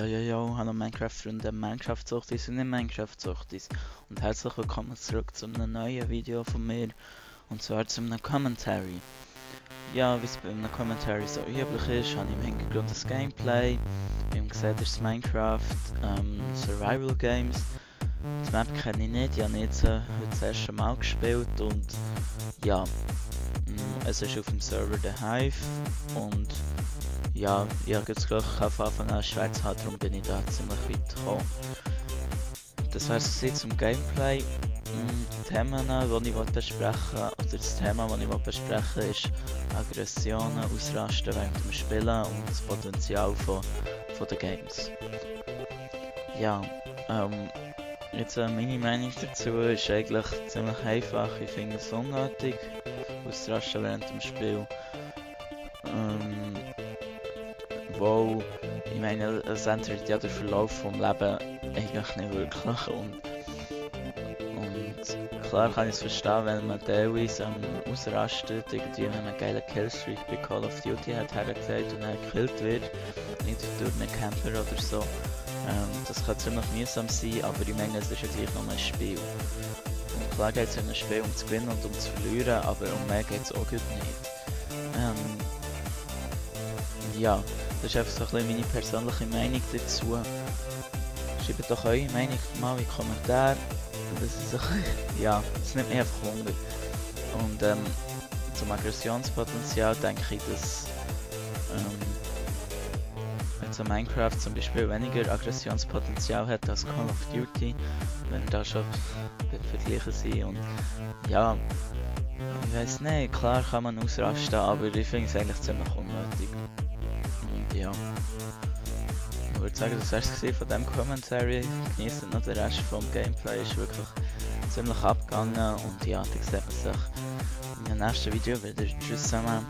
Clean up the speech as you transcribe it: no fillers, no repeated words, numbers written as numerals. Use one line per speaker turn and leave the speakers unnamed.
Hallo Minecraft-Freunde, Minecraft-Suchtis und nicht Minecraft-Suchtis und herzlich willkommen zurück zu einem neuen Video von mir und zwar zu einem Commentary. Ja, wie es bei einem Commentary so üblich ist, habe ich im Hintergrund das Gameplay. Wie ihr seht, ist es Minecraft Survival Games. Die Map kenne ich nicht, ich habe jetzt heute das erste Mal gespielt und ja, es ist auf dem Server The Hive und ja, ich habe jetzt gleich auf Anfang an schwarz haben, darum bin ich da ziemlich weit gekommen. Das wäre es zum Gameplay. Die Themen, die ich besprechen will, oder das Thema, das ich besprechen will, ist Aggressionen, Ausrasten während dem Spielen und das Potenzial von den Games. Ja, jetzt meine Meinung dazu ist eigentlich ziemlich einfach. Ich finde es unnötig, Ausrasten während dem Spiel. Wo, ich meine, es ändert ja den Verlauf vom Leben eigentlich nicht wirklich und klar kann ich es verstehen, wenn man teilweise ausrastet, irgendwie wenn man einen geilen Killstreak bei Call of Duty hat hergelegt und dann gekillt wird, nicht durch einen Camper oder so. Das kann ziemlich mühsam sein, aber ich meine, es ist ja gleich noch ein Spiel. Und klar geht es in einem Spiel um zu gewinnen und um zu verlieren, aber um mehr geht es auch gut nicht. Ja, das ist einfach so ein bisschen meine persönliche Meinung dazu. Schreibt doch eure Meinung mal in die Kommentare. Das ist so, ja, das nimmt mich einfach Wunder. Und zum Aggressionspotenzial denke ich, dass jetzt Minecraft zum Beispiel weniger Aggressionspotenzial hat als Call of Duty, wenn da schon vergleichen sind. Und ja, ich weiß nicht, klar kann man ausrasten, aber ich finde es eigentlich ziemlich unnötig. Und ja, ich würde sagen, das war es von diesem Commentary. Genießt noch den Rest vom Gameplay, ist wirklich ziemlich abgegangen und ja, dann sieht man sich in dem nächsten Video wieder. Tschüss zusammen.